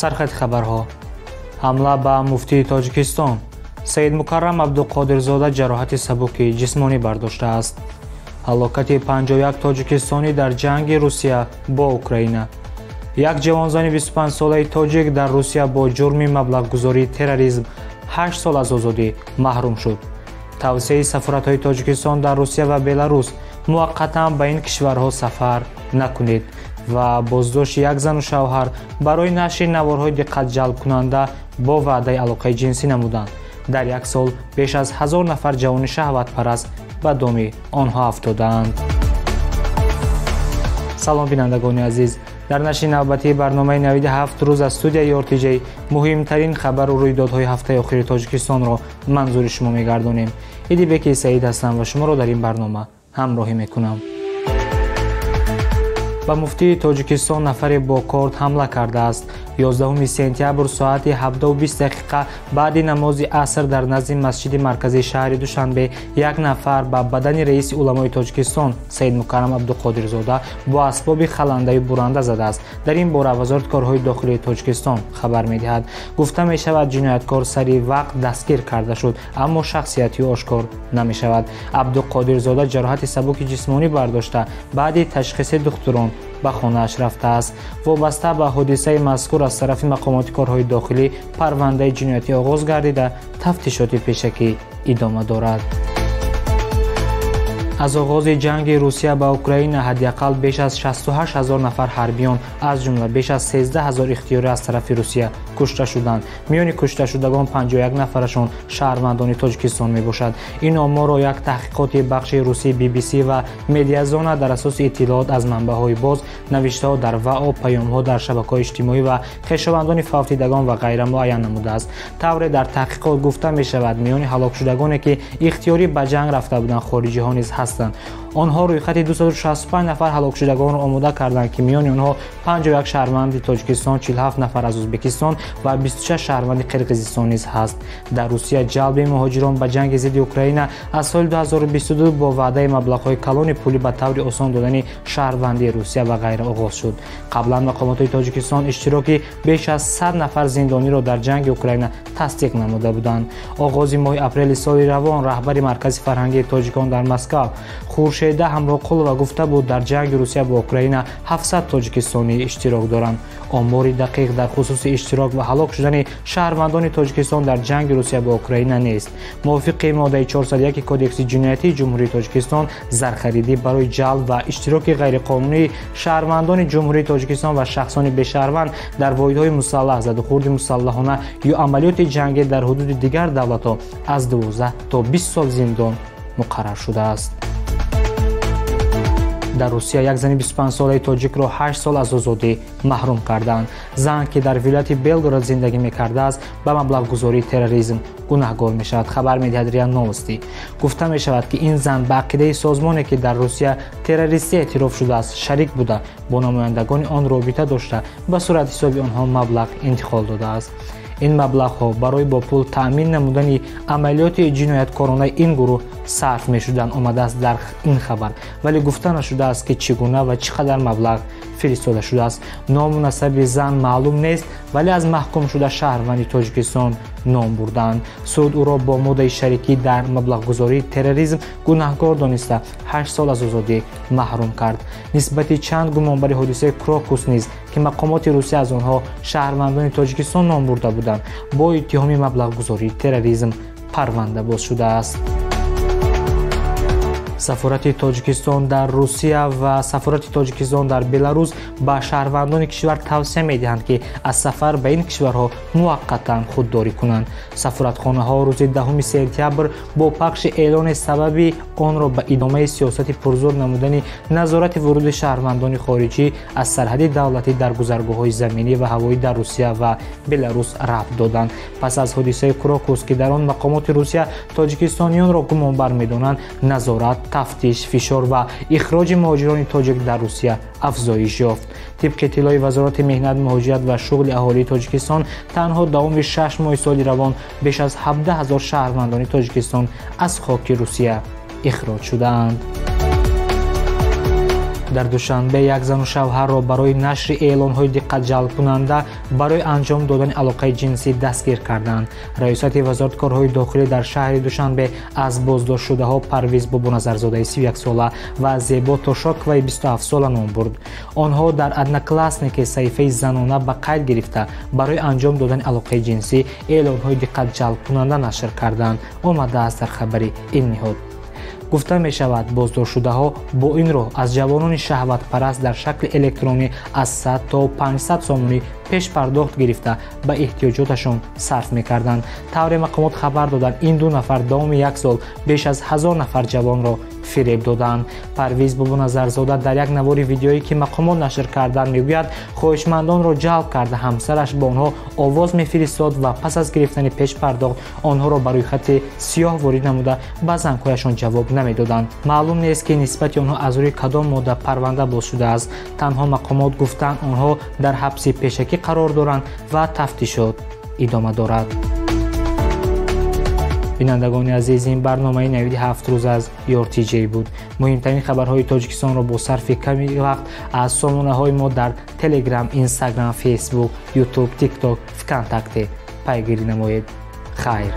Сархати хабарҳо. Ҳамла ба муфтии Тоҷикистон. Саидмукаррам Абдуқодирзода ҷароҳати сабуки ҷисмонӣ бардоштааст. Ҳалокати 51 тоҷикистонӣ дар ҷанги Русия бо Украина. Як ҷавонзани 25-солаи тоҷик дар Русия бо ҷурми маблағгузории терроризм 8 сол аз озодӣ маҳрум шуд. Тавсияи сафоратҳои Тоҷикистон дар Русия ва Беларус: муваққатан ба ин кишварҳо сафар накунед. Ва боздошти як зану шавҳар барои нашри наворҳои диққатҷалбкунанда бо ваъдаи алоқаи ҷинсӣ намуданд. Дар як сол беш аз 1000 нафар ҷавони шаҳватпараст ба доми онҳо афтодаанд. Салом, бинандагони азиз. Дар нашри навбатии барномаи навиди 7 рӯз аз студияи RTJ муҳимтарин хабару рӯйдодҳои ҳафтаи охири Тоҷикистонро манзури шумо мегардонем. Идибеки Саид ҳастам ва шуморо дар ин барнома ҳамроҳӣ мекунам. Ба муфтии Тоҷикистон нафаре бо корд ҳамла кардааст. 11 сентябр соати 17:20 баъди намози аср дар назди масҷиди марказии шаҳри Душанбе як нафар ба бадани раиси уламои Тоҷикистон Саидмукаррам Абдуқодирзода бо асбоби халандаю буранда задааст. Дар ин бора Вазорати корҳои дохилии Тоҷикистон хабар медиҳад. Гуфта мешавад, ҷинояткор сари вақт дастгир карда шуд, аммо шахсияти ӯ ошкор намешавад. Абдуқодирзода ҷароҳати сабуки ҷисмонӣ бардошта, баъди ташхиси духтурон ба хонааш рафтааст. Вобаста ба ҳодисаи мазкур аз тарафи мақомоти корҳои дохилӣ парвандаи ҷиноятӣ оғоз гардида, тафтишоти пешакӣ идома дорад. Аз оғози ҷанги Русия ба Украина ҳадди ақал беш аз 68 ҳазор нафар ҳарбиён, аз ҷумла беш аз 13 ҳазор ихтиёрӣ аз тарафи Русия кушта шуданд. Миёни кушташудагон 51 нафарашон шаҳрвандони Тоҷикистон мебошад. Ин оморро як таҳқиқоти бахши русии BBC ва Медиазона дар асоси иттилоот аз манбаъҳои боз, навиштаҳо дар ВАО, паёмҳо дар шабакаҳои иҷтимоӣ ва хешовандони фавтидагон ва ғайра муайян намудааст. Тавре дар таҳқиқот гуфта мешавад, миёни ҳалокшудагоне ки ихтиёрӣ ба ҷанг рафта буданд, хориҷиҳо низ ҳастанд. Онҳо рӯйхати 265 нафар ҳалокшудагонро омода карданд, ки миёни онҳо 51 шаҳрванди Тоҷикистон, 47 нафар аз Ӯзбекистон ва 26 шаҳрванди Қирғизистон низ ҳаст. Дар Русия ҷалби муҳоҷирон ба ҷанги зидди Украина аз соли 2022 бо ваъдаи маблағҳои калони пулӣ ба таври осон додани шаҳрвандии Русия ва ғайра оғоз шуд. Қаблан мақомоти Тоҷикистон иштироки беш аз 100 нафар зиндониро дар ҷанги Украина тасдиқ намуда буданд. Оғози моҳи апрели соли равон раҳбари Маркази фарҳангии тоҷикон дар Москав Хуршеда Ҳамроқулова гуфта буд, дар ҷанги Русия бо Украина 700 тоҷикистонӣ иштирок доранд. Омори дақиқ дар хусуси иштирок ва ҳалок шудани шаҳрвандони Тоҷикистон дар ҷанги Русия бо Украина нест. Мувофиқи моддаи 401 Кодекси ҷиноятии Ҷумҳурии Тоҷикистон, зархаридӣ барои ҷалб ва иштироки ғайриқонунии шаҳрвандони Ҷумҳурии Тоҷикистон ва шахсони бешаҳрванд дар воҳидҳои мусаллаҳ, задухӯрди мусаллаҳона ё амалиёти ҷангӣ дар ҳудуди дигар давлатҳо аз 12 то 20 сол зиндон муқаррар шудааст. Дар Русия як зани 25-солаи тоҷикро 8 сол аз озодӣ маҳрум карданд. Зан, ки дар вилояти Белгород зиндагӣ мекардааст, ба маблағгузории терроризм гунаҳгор мешавад, хабар медиҳад РИА Новости. Гуфта мешавад, ки ин зан ба ақидаи созмоне, ки дар Русия террористӣ эътироф шудааст, шарик буда, бо намояндагони он робита дошта, ба суратҳисоби онҳо маблағ интиқол додааст. Ин маблағҳо барои бо пул таъмин намудани амалиёти ҷинояткоронаи ин гурӯҳ сарф мешуданд, омадааст дар ин хабар, вале гуфта нашудааст, ки чӣ гуна ва чӣ қадар маблағ фиристода шудааст. Ному насаби зан маълум нест, вале аз маҳкумшуда шаҳрванди Тоҷикистон ном бурданд. Суд ӯро бо моддаи шарикӣ дар маблағгузории терроризм гунаҳгор дониста, 8 сол аз озодӣ маҳрум кард. Нисбати чанд гумонбари ҳодисаи Крокус низ, ки мақомоти Русия аз онҳо шаҳрвандони Тоҷикистон ном бурда буданд, бо иттиҳоми маблағгузории терроризм парванда боз шудааст. Сафорати Тоҷикистон дар Русия ва Сафорати Тоҷикистон дар Беларус ба шаҳрвандони кишвар тавсия медиҳанд, ки аз сафар ба ин кишварҳо муваққатан худдорӣ кунанд. Сафоратхонаҳо рӯзи 10 сентябр бо пахши эълони сабаби онро ба идомаи сиёсати пурзур намудани назорати вуруди шаҳрвандони хориҷӣ аз сарҳади давлатӣ дар гузаргоҳҳои заминӣ ва ҳавоӣ дар Русия ва Беларус рабт доданд. Пас аз ҳодисаи Крокус, ки дар он мақомоти Русия тоҷикистониёнро гумонбар медонанд, назорат, тафтиш, фишор ва ихроҷи муҳоҷирони тоҷик дар Русия афзоиш ёфт. Тибқи иттилои Вазорати меҳнат, муҳоҷират ва шуғли аҳолии Тоҷикистон, танҳо давоми 6 моҳи соли равон беш аз 17 ҳазор шаҳрвандони Тоҷикистон аз хоки Русия ихроҷ шудаанд. Дар Душанбе як зану шавҳарро барои нашри эълонҳои диққатҷалбкунанда барои анҷом додани алоқаи ҷинсӣ дастгир карданд. Раёсати вазорати корҳои дохилӣ дар шаҳри Душанбе аз боздоштшудаҳо Парвиз Бобоназарзодаи 31-сола ва Зебо Тошоковаи 27-сола ном бурд. Онҳо дар Одноклассники саҳифаи занона ба қайд гирифта барои анҷом додани алоқаи ҷинсӣ эълонҳои диққатҷалбкунанда нашр карданд, омадааст дар хабари ин ниҳод. Гуфта мешавад, боздоштшудаҳо бо ин роҳ аз ҷавонони шаҳватпараст дар шакли электронӣ аз 100 то 500 сомонӣ пешпардохт гирифта ба эҳтиёҷоташон сарф мекарданд. Тавре мақомот хабар доданд, ин ду нафар давоми як сол беш аз 1000 нафар ҷавонро фиреб доданд. Парвиз Бобоназарзода дар як навори видеое, ки мақомот нашр карданд, мегӯяд, хоҳишмандонро ҷалб карда ҳамсараш ба онҳо овоз мефиристод ва пас аз гирифтани пешпардохт онҳоро ба рӯйхати сиёҳ ворид намуда ба зангҳояшон ҷавоб намедоданд. Маълум нест, ки нисбати онҳо аз рӯи кадом модда парванда боз шудааст. Танҳо мақомот гуфтанд, онҳо дар ҳабси пешакӣ қарор доранд ва тафтишот идома дорад. Бинандагони азиз, ин барномаи навиди 7 рӯз аз YourTJ буд. Муҳимтарин хабарҳои Тоҷикистонро бо сарфи ками вақт аз сомонаҳои мо дар Телеграм, Инстаграм, Фейсбук, Ютуб, Тикток, Вконтакте пайгирӣ намоед. Хайр.